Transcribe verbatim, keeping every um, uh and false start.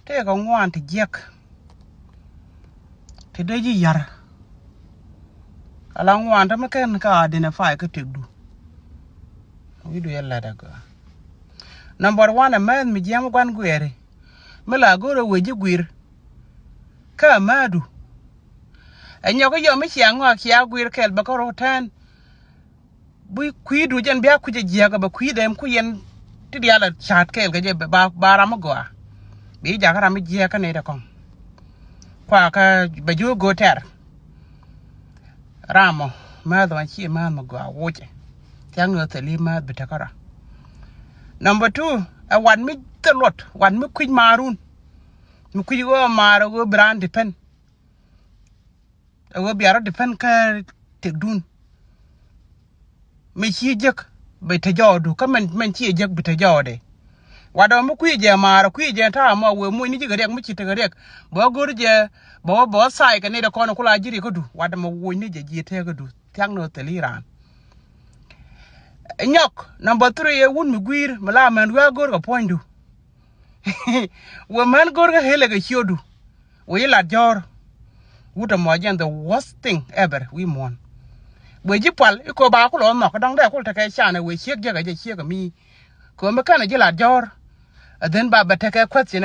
Tëëkɛ ŋuan ti jiäk ti dee ji̱ yar. Ala ŋuan te mi kɛn ka identify kä tëkdu. Wi̱cdu yɛ lɛt ɛ gɔaa. Number one, ɛ mɛth mi jiɛm gua̱n guɛɛri mi la go̱r ɛ wee ji̱ guir. Kä ɛ määdu ɛ nyɔk i̱ yɔ mi cia ŋɔak cia guir kɛl bɛ kä rot tɛn. Bi kui̱du jɛn bia kui̱c a jiäk a bɛ kui̱dɛ ku yɛn ti diaal a ca̱a̱t kɛɛl kɛ jɛ ba, ba ram mi gɔaa. Bi jakä ram mi jiäk kä nɛy dɛ kɔŋ. Kua kä bɛ ji̱ wä go̱o̱t tɛr. Ram mɔ määth wan ci määth mi gɔaa wucɛ. Thia̱k ni ɣä thil i̱ määth bi tekä rɔ. Number two, ɛ wat mi thil luɔt, wat mi kui̱c maarun. Mi kui̱c ɣöö maar ɣöö bi raan depend. Ɛ ɣöö bia rɔ depend kä tëkdun. Mi ci jek bi te jɔɔdu kä mɛn, mɛn ci jek bi te jɔɔdɛ. Wat ɔ mi kui̱ jɛ maar kui̱ jɛ ta̱a̱ mɔ wee muc ni ji̱ kɛ riɛk mi ci tekɛ riɛk. Bɛ wä go̱r jɛ bɛ wä, bɛ wä tha̱a̱c kɛ nɛy dɛ kɔn kula ji̱ riɛk kädu. Wat mɔ wuc ni jɛ ji̱ tëë kädu thia̱k ni ɣä thil i̱ raan. Nyɔk, number three, ɛ wut mi gui̱i̱r mi la mɛn wi̱i̱ a go̱r kɛ puɔ̱nydu. Wee män go̱rkä helɛ kɛ ciötdu. Wee ji̱ lat jɔ̱ɔ̱r. Wut ɛmɔ jɛn the worst thing ever wi̱i̱ muɔ̱ɔ̱n. Wee ji̱ pual i̱ köö ba kulɛ wä nhɔk kä dɔ̱ŋ dee kul tekɛ canɛ wee ciek jiäk ɛ jɛ ciek ɛ mi. Köö mi känɛ ji̱ lat jɔ̱ɔ̱r. And then ba bɛ tekɛ question